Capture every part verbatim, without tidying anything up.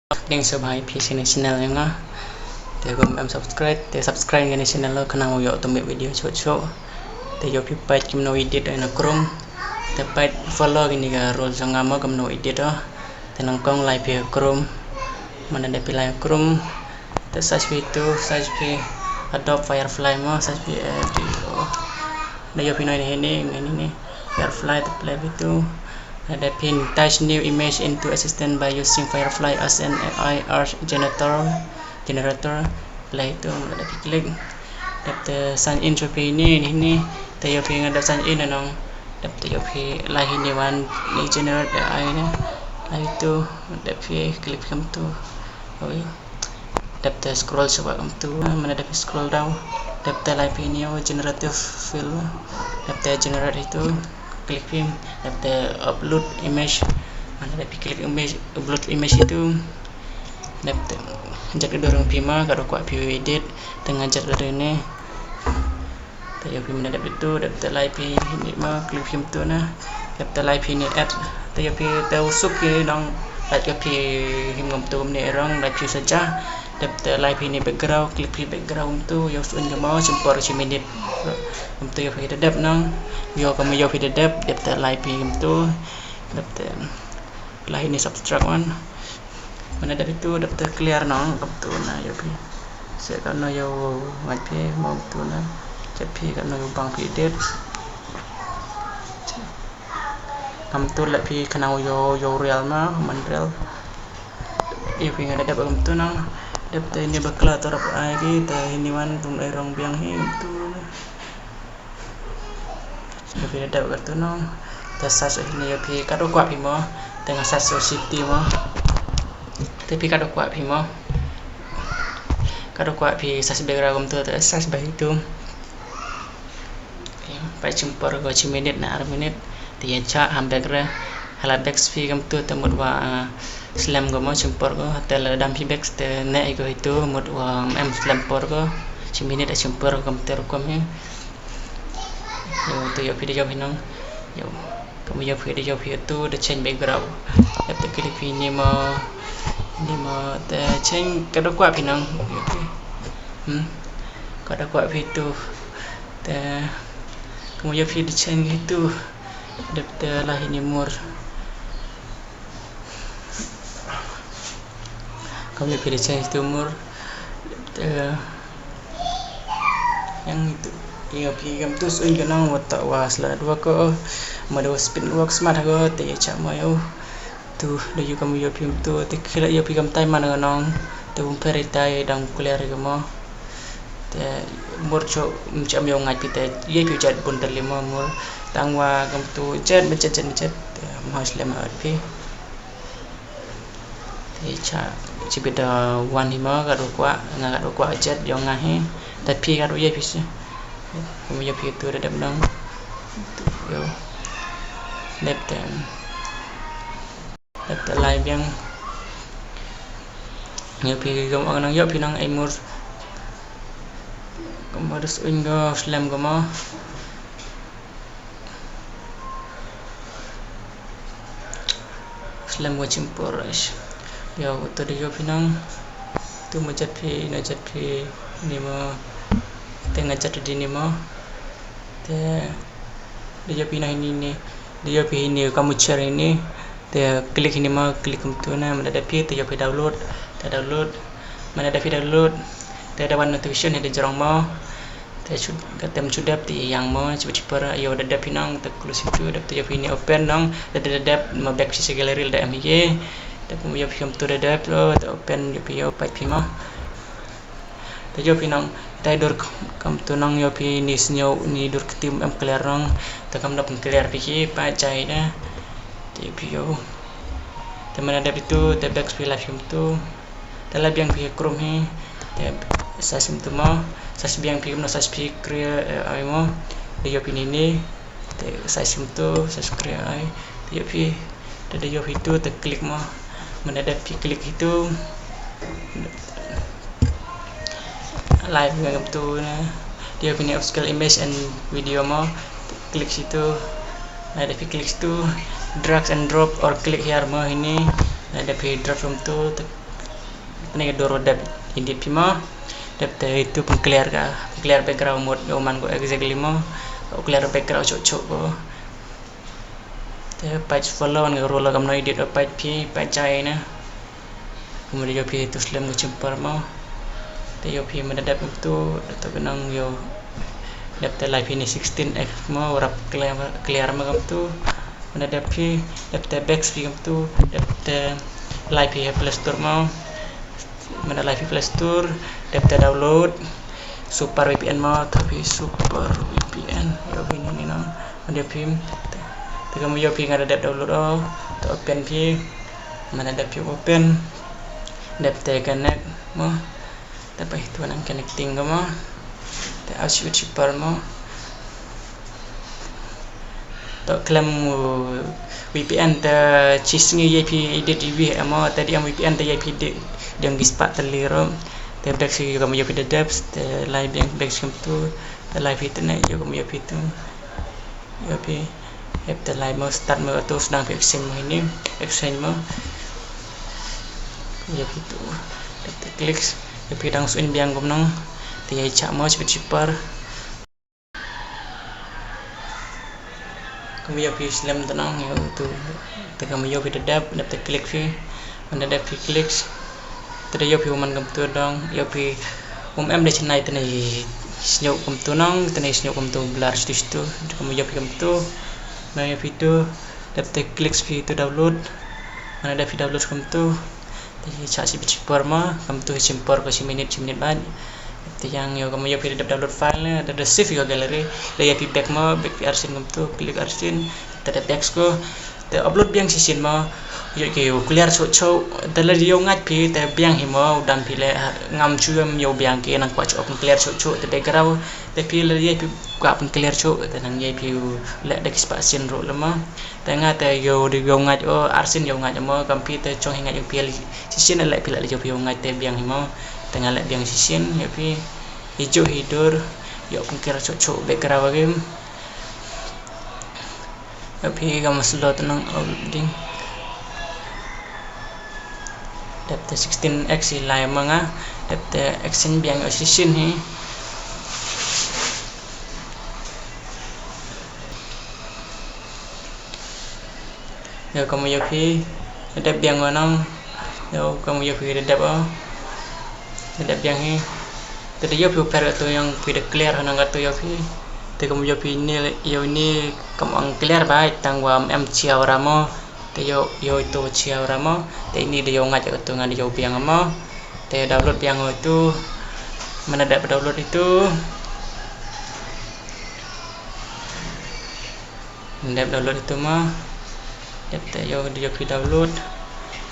Thanks so bhai phi sini channel yong nga. Te kum em subscribe, te subscribe kani channel lo khnang u yoh tymmen video chok chok. Te yoh phi pait kumno edit na Chrome. Te pait follow kini ka rule jong nga mo kumno edit o. Te nang kong lai phi Chrome. Mana da phi lai Chrome. Te search phi tu, search phi Adobe Firefly mo, search phi A D O. Da yoh phi no ini, ini, ini, ini. Firefly te play phi tu. Da phi touch new image into assistant by using Firefly as an A I art generator, generator. Lai tu, da phi click. Dep te sign in cho phi ini, ini, ini. Te yoh phi nga da sign in nong. Dep te yoh phi lai ini wan ni generate A I ni. Lai tu, dep phi click phi kam tu. Oi. Dep te scroll chwa kam tu, mana dep scroll down. Dep te lai phi ini o generative fill. Dep te generate itu, click phi, dep te upload image. Mana dep click image, upload image itu. Dep te jat ka dur phi ma, ka dur kwah phi edit, te nga jat ka dur ni. Te yoh phi mana dep itu, dep te lai phi ini ma, click phi tu na. Dep te lai phi ini add. Te yoh phi te u suk phi nong, lai ka phi him ngam tu ni rong, lai phi saja. Dep te lai phi ini background, click phi background tu, yoh sun ka mo, chimpor chi minit. Ngam tu yoh phi da dep nong, yoh ka mo yoh phi da dep, dep te lai phi ngam tu. Dep te lai ini subtract wan. Mana dep itu, dep te clear nong, kam tu na yoh phi. Se ka no yoh ngai phi, mo tu na. Chat phi ka no yoh bang phi edit. Kam tu la phi khnang yoh, yoh real ma, man real. Yoh phi nga da dep kam tu nong. Dep te ini bakla tarap ai ki, te ini wan tum ai rong biang hi, kam tu na. Yoh phi da dep ka tu nong. Te search ini yoh phi ka dur kwah phi mo. Te nga search city mo. Te phi ka dur kwah phi mo. Ka dur kwah phi search background kam tu, te search ba itu. Pait chimpor ko chi minit na ar minit. Te ya cha ham back re. Hala back phi kam tu te mut wa, ah, slem ko mo chimpor ko. Te la dam phi back te ne ko itu mut wa em slem por ko. Chi minit a chimpor ko kam te rukom hi. Yoh, tu yoh phi da yoh phi nong. Yoh. Kam yoh phi da yoh phi tu da change background. Dep te click phi ini mo. Ini mo te change ka dur kwah phi nong. Yoh phi. Hmm. Ka dur kwah phi tu. Te kam yoh phi da change itu. Dep te lai ini mur. Kam yoh phi da change tu mur. Te yang itu. Yoh phi kam tu sun ka nong wa ta wa slow network ko. Ma da wa speed network smat ko te ya cha mo yoh. Tu da yoh kam yoh phi tu te khila yoh phi kam tai man ka nong. Te bum pher tai dang clear ka mo. Te mur cho mcham yoh ngai phi te yoh phi jat bun tali mo mur. Tang wa kam tu jat ma jat jat ma jat. Te ma slem ar phi. Te cha, chi bit da wan hi mo, ka dur kwah, nga ka dur kwah jat yong nga hi. Te phi ka dur yoh phi si. Kam yoh phi tu da dep nong. Yoh. Dep te. Dep te lai biang. Yoh phi kam ang nang yoh phi nang ai mur. Kam mur sun ko slem ko mo. Slem wa chimpor ish. Yoh, tu da yoh phi nong. Tu ma jat phi, na jat phi, ini mo. Te nga jat di ini mo. Te da yoh phi na ini ni. Da yoh phi ini ka muchar ini. Te click ini mo, click kam tu na, mana da phi, te yoh phi download. Te download. Mana da phi download. Te da wan notification hi da jrong mo. Te chu, ka tem chu dep te yang mo, chu chi para yoh da dep phi nong, te close itu, dep te yoh phi ini open nong, da da dep ma back phi si gallery da em hi ye. Te kum yoh phi kam tu da dep lo, te open yoh phi yoh pait phi mo. Te yoh phi nong, te dur kam tu nong yoh phi ini snyo, ini dur kti em clear nong, te kam da pun clear phi ki pa chai da. Te yoh phi yoh. Te mana dep itu, te back phi live kam tu. Te la biang phi Chrome hi, te search sim tu mo, search biang phi kumno search phi create, eh, ai mo, da yoh phi ini ni, te search sim tu, search create ai, te yoh phi, te da yoh phi tu, te click mo, mana da phi click itu, live ngam tu na, da yoh phi ini upscale image and video mo, click situ, mana da phi click situ, drag and drop or click here mo ini, mana da phi drop sim tu, te Tæ ne ka dur wa dep edit phi mo. Dep tæ itu pyn clear ka, pyn clear background mode yow man ko exactly mo. U clear background chooh chooh ko. Tæ pait follow nga rule kamno edit o pait phi, pait jai na. Kamwa da yoo phi tu slem ka chim por mo. Tæ yoo phi manda dep kamtu, da toh ka nong yow. Dep tæ lai phi ni sixteen X mo, rap clear, clear mo kamtu. Manda dep phi, dep tæ back phi kamtu, dep tæ lai phi ha Play Store mo. Manda lai phi Play Store, dep tæ download Super V P N mo, tæ phi Super V P N, yoo phi ni ni nong. Manda phi, tæ, tæ kamwa yoo phi nga da dep download o, tæ open phi, manda dep phi open, dep tæ connect mo. Tæ pait tu nang connecting ko mo. Tæ aw chi u chi por mo. Toh khlem VPN tæ chi sngi yei phi edit iwi mo, tæ da em VPN tæ yei phi di, dang ki spah tylli ro. Tæ back chi yoo kamwa yoo phi da dep, tæ lai biang back chi kamtu, tæ lai phi tæ ne, yoo kamwa yoo phi tu. Yoo phi, dep tæ lai mo, start mo, tu sdang phi exchange mo hini, exchange mo. Yoo phi tu, dep tæ click, yoo phi dang suin biang kum nong, tæ yei chah mo, chi bit chi por. Kamwa yoo phi slem tu nong, yoo tu, tæ kamwa yoo phi da dep, dep tæ click phi, manda dep phi click. Tæ da yoo phi u man kamtu dong, yoo phi, um em de chynna tæ ne sñiaw kamtu nong, tæ ne sñiaw kamtu blur chitu chitu, tæ kamwa yoo phi kamtu, na yoo phi tu, dep tæ click phi tu download, manda dep phi download kamtu, tæ chah chi bit chi por mo, kamtu hi chim por ko chi minute, chi minute bait. Tæ yang yoo kamwa yoo phi da dep download file ne, da, da save ko gallery, da yei phi back mo, back phi arsien kamtu, click arsien, tæ da back ko, tæ upload biang chisien mo, yoo ki u clear chooh chooh, tæ lada yow ngait phi, tæ biang hi mo, u dam phi leh, ngam chu em yow biang ki nang kwah chooh pyn clear chooh chooh, tæ background, tæ phi lada yei phi kwah pyn clear chooh, tæ nang yei phi u leh da ki spah sien ro leh mo. Tæ nga tæ yow da yow ngait o, arsien yow ngait o mo, kam phi tæ chong hi ngait yow phi leh chisien leh phi leh yoo phi yow ngait tæ biang hi mo. Tæ nga leh biang chisien, yoo phi, i jooh hi dur, yow pyn clear chooh chooh background wa kim. Yoo phi kamwa slow tu nong loading. Dep tæ sixteen X i lai ma nga, dep tæ exchange biang o chisien hi. Yoo kamwa yoo phi, da dep biang o nong, yoo kamwa yoo phi da dep o, da dep biang hi. Tæ da yoo phi u phær katu yong phi da clear ha nang katu yoo phi. Tæ kamwa yoo phi ni, yoo ni kam ong clear bait tangwa em chiaw ra mo. Tæ yoo, yoo itu chiaw ra mo. Tæ ini da yow ngait katu nga da yow biang mo. Tæ download biang o itu. Manda dep download itu. Dep download itu mo. Dep tæ yoo, yoo phi download.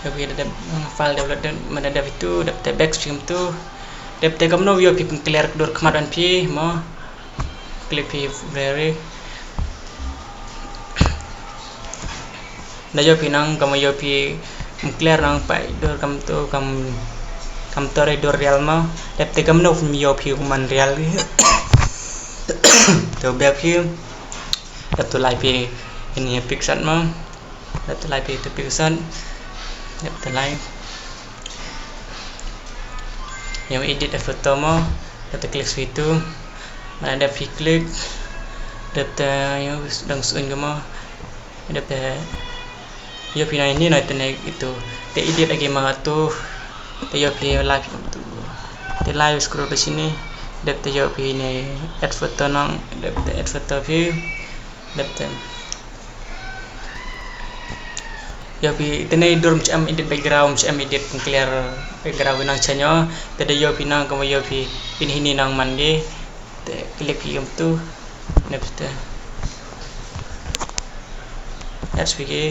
Yoo phi da dep, mm, file download, manda dep itu, dep tæ back phi kamtu. Dep tæ kamno yoo phi pyn clear ka dur khmat wan phi mo. Click phi gallery. Da yoo phi nong kamwa yoo phi, um, clear nong pait dur kamtu kam, kamtu re dur real mo. Dep tæ kamno yoo phi u man real. Tæ back phi. Dep tæ lai phi ini ha PicsArt mo. Dep tæ lai phi tu PicsArt. Dep tæ lai. Yow edit a photo mo. Dep tæ click phi tu. Manda dep phi click. Dep tæ yoo dang suin ko mo. Dep tæ yoo phi na ini na tæ ne itu. Tæ edit a ki ma tu. Tæ yoo phi lai phi tu. Tæ lai scroll pa chini. Dep tæ yoo phi ni add photo nong. Dep tæ add photo phi. Dep tæ. Yoo phi, tæ ne dur ym chem edit background, ym chem edit clear background ki nang chanyo. Tæ da yoo phi nang kamwa yoo phi, ini hini nang man ki. Tæ click phi kamtu. Dep tæ. Add phi ki,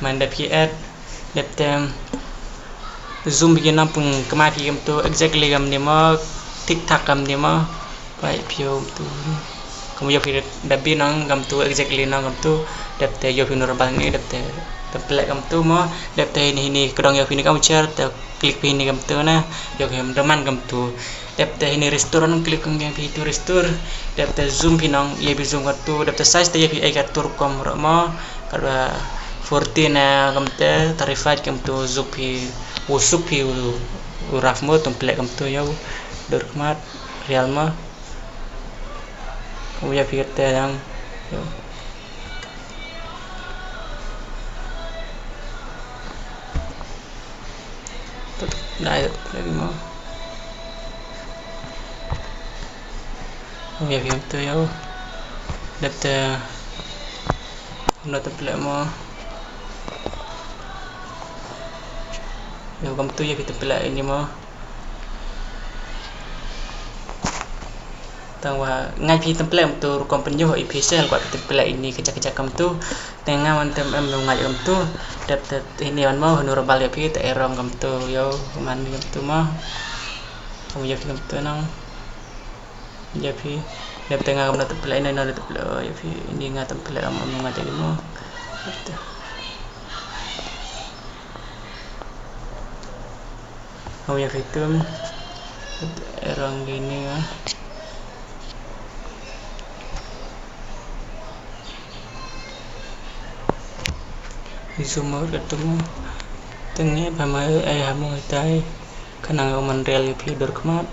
manda phi add. Dep tæ. Zoom phi ki nang pyn kma phi kamtu exactly kamni mo, thik thak kamni mo. Pait phi kamtu. Kamwa yoo phi da bi nang kamtu exactly nang kamtu. Dep tæ yoo phi normal ni, dep tæ, tæ pleh kamtu mo. Dep tæ hini, hini kdong yoo phi ni kam u chair, tæ click phi ni kamtu na. Yoo phi da man kamtu. Dep tæ hini restore nong, click phi itu restore. Dep tæ zoom phi nong, yei phi zoom katu. Dep tæ size tæ yei phi e katu rukom ro mo. Katwa forty na kamtæ, thirty-five kamtu zoom phi. U suk phi u, u raf mo, tympleh kamtu yow. Dur khmat, real mo. U ya phi kate yang. Yow. Dai, lagi mo. U ya phi kamtu yow. Dep te, no tympleh mo. Yow kamtu ya phi tympleh ini mo. Tangwa ngai phi tympleh kamtu rukom pynyoo i phi sel kwah phi tympleh ini kajak kajak kamtu. Te nga man tem em nu ngai kamtu. Dep te ini wan mo hanu rabal ya phi te erong kamtu yow man kamtu mo. Kam ya phi kamtu nang. Ya phi, dep te nga kam na tympleh ini na tympleh, oh, ya phi, ini nga tympleh am am nga te mo. Dep te. Kam ya phi tum. Erong ini nga. Zoom out katu mo. Teng e pha ma e hamu tai. Khnang u man real ya phi dur khmat.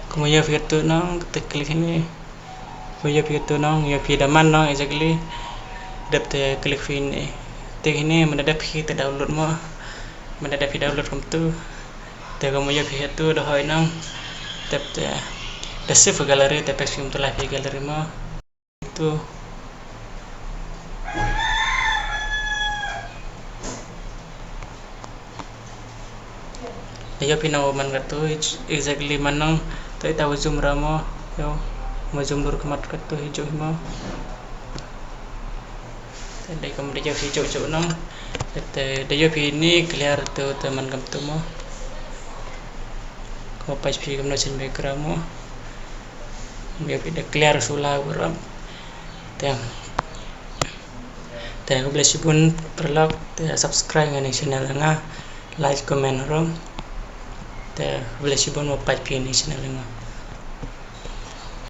Kam ya phi katu nang, te click ini. Kam ya phi katu nang, ya phi da man nang exactly. Dep te click phi ini. Te ini manda dep phi te download mo. Manda dep phi download kamtu. Te kam ya phi katu da hoi nang. Dep te da save gallery, te pek phi kamtu lai phi gallery mo. Tu. Da yoh phi nang u man katu, exactly man nang, to ita wa zoom ra mo, yow, ma zoom dur khmat katu hi jooh hi mo. Te da kam da yoh phi jooh jooh nang, te da yoh phi ni clear tu te man kamtu mo. Ko pach phi kam na chin background mo. Yoh phi da clear sula u ram. Te. Te khublei chibun paralok, te subscribe nga ni channel nga, like, comment rom. Te khublei chibun wa pait phi ni channel nga.